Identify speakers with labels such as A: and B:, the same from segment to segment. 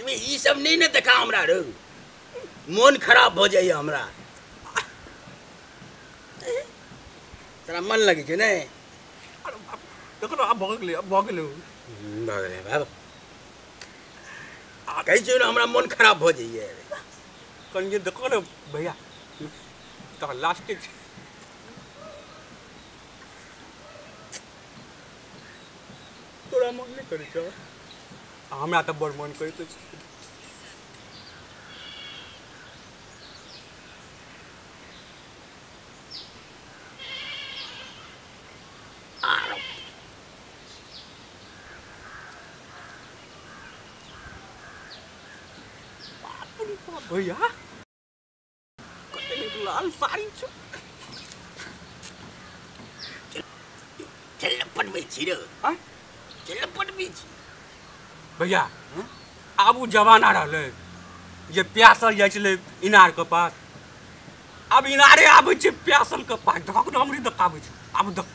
A: ई सब नहीं ने देखा हमरा रो, मोन खराब हो जाइए हमरा। तोरा मन लगे छौ ने?
B: अरे बाप देखो ना, अब भऽ गेलै, अब भऽ गेलै,
A: भऽ गेलै बाप। आ कहै छियौ ने हमरा मन खराब भऽ जाइए।
B: कनिए देखो ने भैया, तोरा लास्ट छै। तोरा मन नहीं करै छौ? हमरा तऽ बड़ मन करैत अछि। बाप रे बाप भैया, कते नीक लाल साड़ी छौ।
A: चल पटबै छी रे, चल पटबै छी
B: भैया। आब ओ जमाना रहलै जे प्यासल जाइ छलै इनार के पास, आब इनारे आबै छै प्यासल के पास। देखक ने हमरे देखाबै छै, आब देख।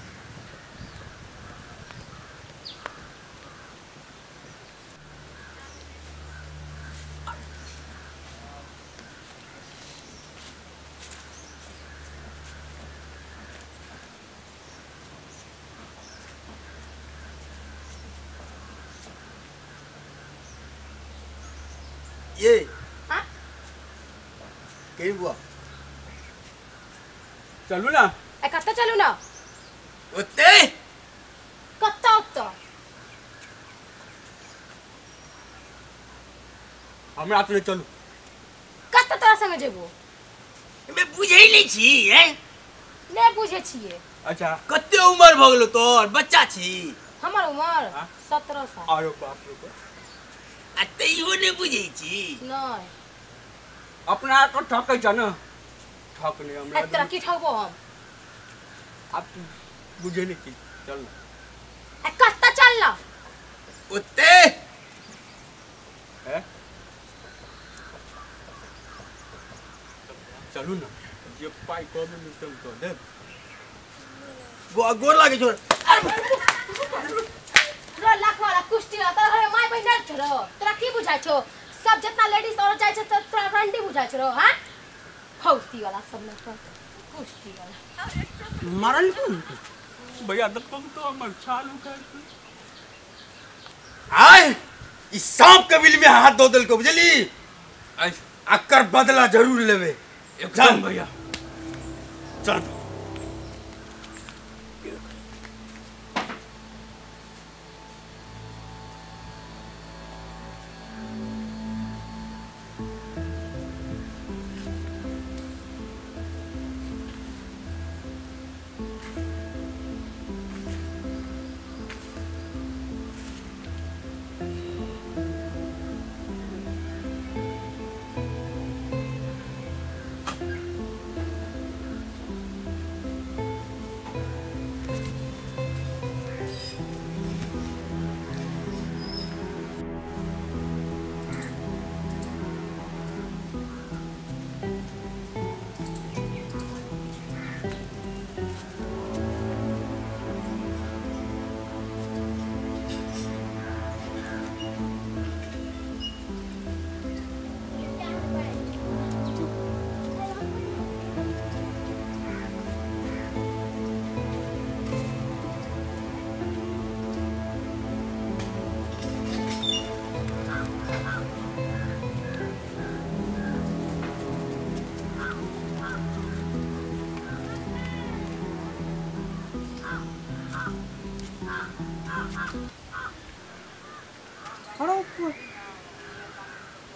A: ये हाँ? कहीं बुआ
B: चलू ना।
C: ए कत्ता चलू ना?
A: ओते
C: कत्ता ओत्ता
B: हमरा तो नहीं चलू।
C: कत्ता तोरा संगे जेबो?
A: मैं बुझै नहीं छी हैं?
C: नहीं बुझै छिए।
B: अच्छा
A: कते उम्र भ गेलो तोर? बच्चा छी।
C: हमर उम्र 17 साल।
B: अरे बाप रे बाप,
A: आ तैयो नहीं बुझै छी?
C: नहीं,
B: अपना को ठकै छ न। ठक नहीं हमरा।
C: तोरा की ठकबो हम?
B: अब तू बुझे नहीं छी, चल ना।
C: ए कत्ता चल ना
A: ओते
B: है, चलू ना। जे पाई कमे मिसम तो दे।
A: बुआ गोर लागे छो।
C: रो लाख वाला कुश्ती तोरा घरे my बहिन नहि छौ? तोरा की बुझाइ छौ? सब जितना लेडीज औरत जाइ छै त तोरा रंडी बुझाइ छौ? हां फौती वाला सब न कुश्ती वाला
B: मरल भैया। देखो तो हमर छाल उखाड़
A: आय ई सांप के बिल में हाथ दो देलको बुझली। अकर बदला जरूर लेबे
B: एकदम भैया। चल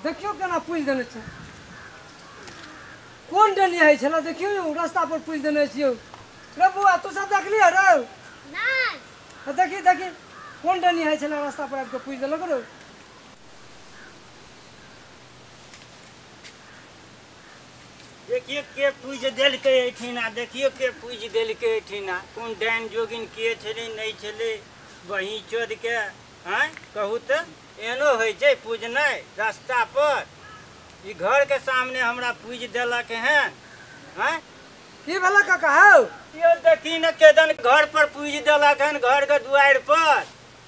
D: देखियो केना पूछि देने छै, कोन डली होइ छलै देखियो, रास्ता पर पूछि देने छियौ। रे बौआ तू सब देखलियै रौ?
E: नहि।
D: देखी देखी कोन डली होइ छलै रास्ता पर आबि कऽ पूछि देलक रौ।
F: देखियो के पूछि देलकै एहिठिना, देखियो के पूछि देलकै एहिठिना, कोन डाइन जोगिन के छलै नहि छलै बही चोद के। आँय कहू तऽ एहनो होइ छै पूजनाइ रास्ता पर? ई घर के सामने हमरा पूजि देलक हन। आँय
D: की भेलै काका हौ?
F: यौ देखी ने केदन घर पर पूजि देलक हन, घर के दुआरि पर।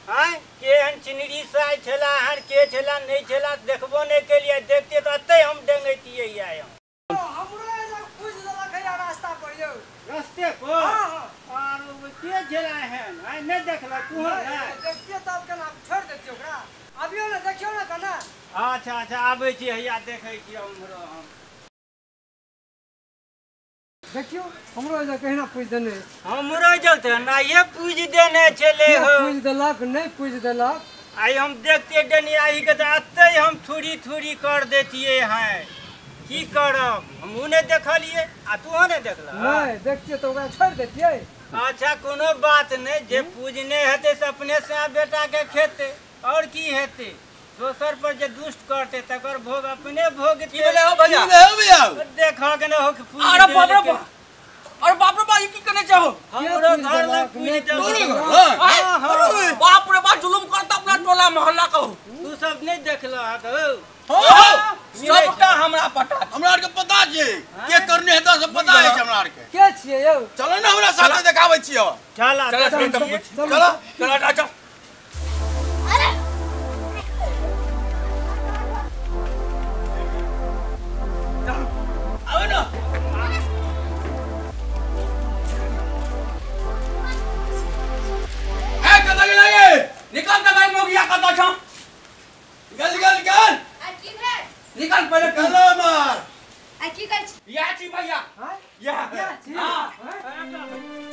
F: आँय केहन चिनरी साइ छला हन के छला नहि छला देखबो नहि केलियै देखतियै तऽ एतै हम डेंगैतियै आइ हम
D: हमरो एजा पूछ देलक है रास्ता पर यौ
F: रस्ते पर आर के छला हन आइ नहि देखलक तू
D: नहि देखतियै तब केना छोड़ि देतियै ओकरा अबियो ने देखियौ ने कना
F: अच्छा अच्छा आबै छी हैया देखै छी हमरो हम
D: देखियो हमरो एजा कहिना पूछ देने
F: हमरो एजा तऽ नाइए पूछ देने छलै हो
D: पूछ देलक नहि पूछ देलक
F: आइ हम देखते डनियाही के तऽ एतै हम थूरी थूरी कर देतियै हैं की करब हमहूँ नहि देखलियै आ तूहो नहि देखलह
D: नहि देखतियै तऽ ओकरा छोड़ि देतियै
F: अच्छा कोनो बात नहि जे पूजने हेतै से अपने से बेटा के खेतै और की हेतै दोसर पर जे दुष्ट करते तकर भोग अपने भोगते
B: की भेलै हो भैया
F: देखऽ के न हो
B: अरे बाप रे बाप अरे बाप रे बाप ई की करने चाहो
F: हमरो घर लग पूज देलक
B: बाप रे बाप जुलुम करता अपना टोला मोहल्ला को
F: तू सब नहीं देखलहक हो
B: सबटा हमरा पता
A: हमरा आर के पता छै के करने हेतै सब पता है हमरा आर के
D: के छियै यौ
A: चलो ने हमरा साथे देखाबै छियै
F: चल
B: चल
A: चल
B: चल चल
E: अरे
A: आवे ना ए कतऽ गेलै
B: निकल त भाई मोगिया कतऽ छौ
A: निकल निकल निकल
C: आ की भेल
B: निकल पहिले
A: निकल मार
C: आ की कहै छी
B: या छी भैया
D: हां
B: या
D: छी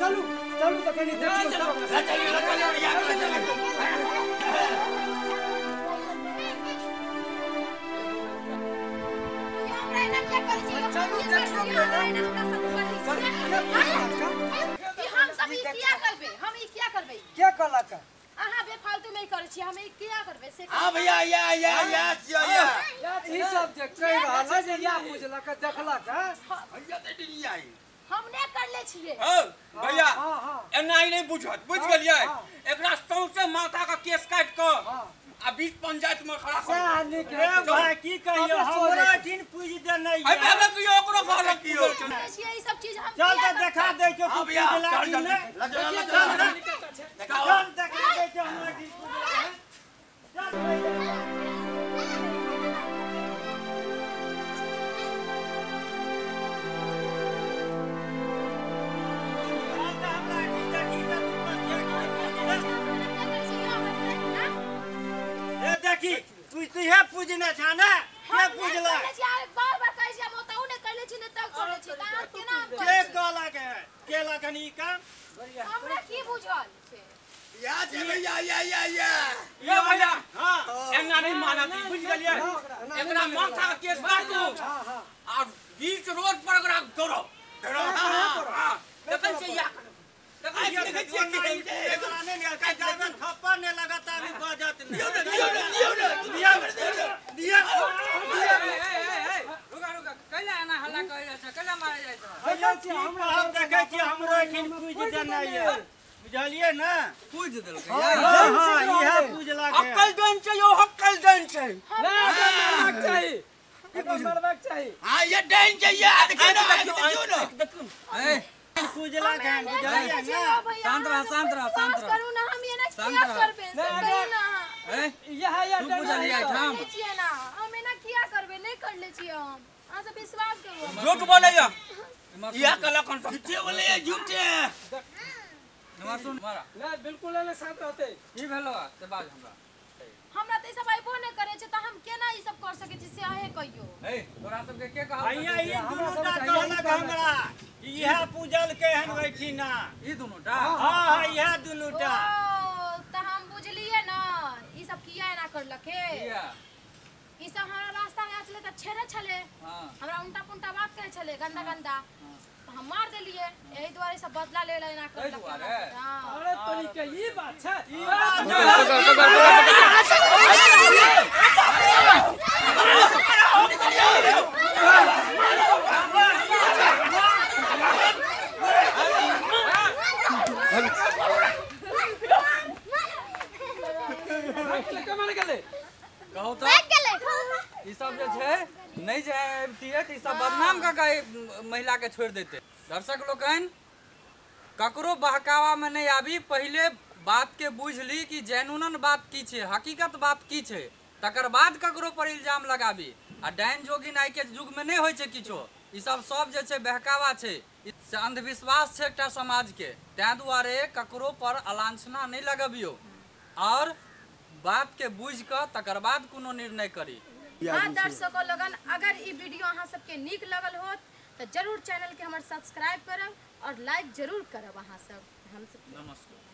D: चलू चलू त कनी देखियौ
A: चलो चलो चलो या चलो
D: चलू देखियौ
C: कि हम सब ई किया करबै हम ई किया करबै
D: के कहलक
C: अहाँ बेफालतू में करै छी हम ई किया करबै से
A: हां भैया या या या या
D: ई सब जे कहि रहल है जे या बुझलक देखलक
A: भैया त डरी आई
C: हम नै करले छियै
B: हो भैया
D: हां हां
B: एना ही नहीं बुझत बुझ गेलियै एकरा सौंसे माथा का केस काट क आ बीच पंचायत में खड़ा कर
F: रे भाई की कहियो हमरा दिन पूज देनै
B: अरे बाबा कियो ओकरो कहलक कियो
C: छियै ई सब चीज हम
F: चल त देखा दै छौ तू
A: भैया
F: पूजला
A: चल
F: कि
A: चल
F: नहि
A: चल
F: चल देखा दै छौ हमरा दिन पूजला चल देखी तू तुहे पूजने छा ने के पूजला
C: बार बार कहै छी हम ओतहु नै करले छी नै तब करले छी त अहाँ केना हम
F: के कहलक है केलक हन ई काम
C: हमरा की बुझल छै
A: या छै भैया या या या
B: ये भैया
F: हां
B: एना नहीं मानत बुझ गेलियै एकरा माथा के केस काटू आ बीच रोड पर एकरा दौड़ो हां देखै छै या
A: देखै छियै
F: एकरा नहि निकल जाबे थप्पड़ नहि लगाता भी बजत नहि
A: दियौ ने दियौ ने दियौ ने
F: दियौ दियौ
G: रुका रुका कैला एना हल्ला करै जाइ छै कैला मारै जाइ छै
D: देखै छियै
F: हमरा हम देखै छियै हमरो एखन पूज देनाइ ये बुझलियै ने
G: पूज देलकै
F: हां हां इएह पूजलक है
B: अक्कल देन छै यौ अक्कल देन छै
G: मरबाक चाही एकरा मरबाक चाही
A: हां ये देन छै ये देखियौ ने देखियौ ने
B: देखियौ
G: ए
F: पूजलक है बुझलियै ने
G: शांत रह शांत रह शांत रह
C: करू ना हम एना किया करबै से कहियो ना
G: ए
D: इएह या
G: तू पूजलियै एठाम
C: छियै ना हम एना किया करबै नै करले छियै हम अहाँ सब विश्वास करू
B: झूठ बोलैया इहा कहलक हन
A: झूठे बोलैया झूठे
G: नमस्कार सुन मारा
D: नै बिल्कुल नै शांत रहतै
G: की भेलो से बाज हमरा
C: हमरा त ई सब आइबो नै करै छै त हम केना ई सब कर सकै छी से अहे कहियो
G: ए तोरा सबके के कहल
F: भैया ई दुनूटा कहलक हमरा इएह पूजल के हन बैठिना
G: ई दुनूटा
F: हां हां इएह दुनूटा
C: ओ त हम बुझलियै ना ई सब किया एना करलक हे
G: किया
C: ई सब हमरा रास्ता में आछले त छेड़े छले
G: हां
C: हमरा उल्टा पुल्टा बात कहै छले गंदा गंदा हम मार देलियै एही दुआरे सब बदला ले एना करलक हां
D: अरे तोरी के ई बात छै
F: ई बात
G: कहू तऽ ई सब जे छै नहि जे अबितियै तऽ ई सब बदनाम कऽ के महिला के छोड़ि देते। दर्शक लोकनि ककरो बहकावा में नहीं आबी, पहले बात के बुझि ली कि जेनुअन बात की छै, हकीकत बात की छै, तकर बाद ककरो पर इल्जाम लगाबी। आ डाइन जोगिन आइ के युग में नहीं होइ छै किछो, ई सब सब जे छै बहकावा छै, से अंधविश्वास छै एकटा समाज के। ताहि दुआरे ककरो पर आलांछना नहीं लगबियो और बात के बुझि कऽ तकर बाद कोनो निर्णय करी।
C: हाँ दर्शकों लगन, अगर ई वीडियो अहाँ सबके नीक लगल होत तो जरूर चैनल के हमर सब्सक्राइब करब और लाइक जरूर करब अहाँ सब। हम सब
G: नमस्कार।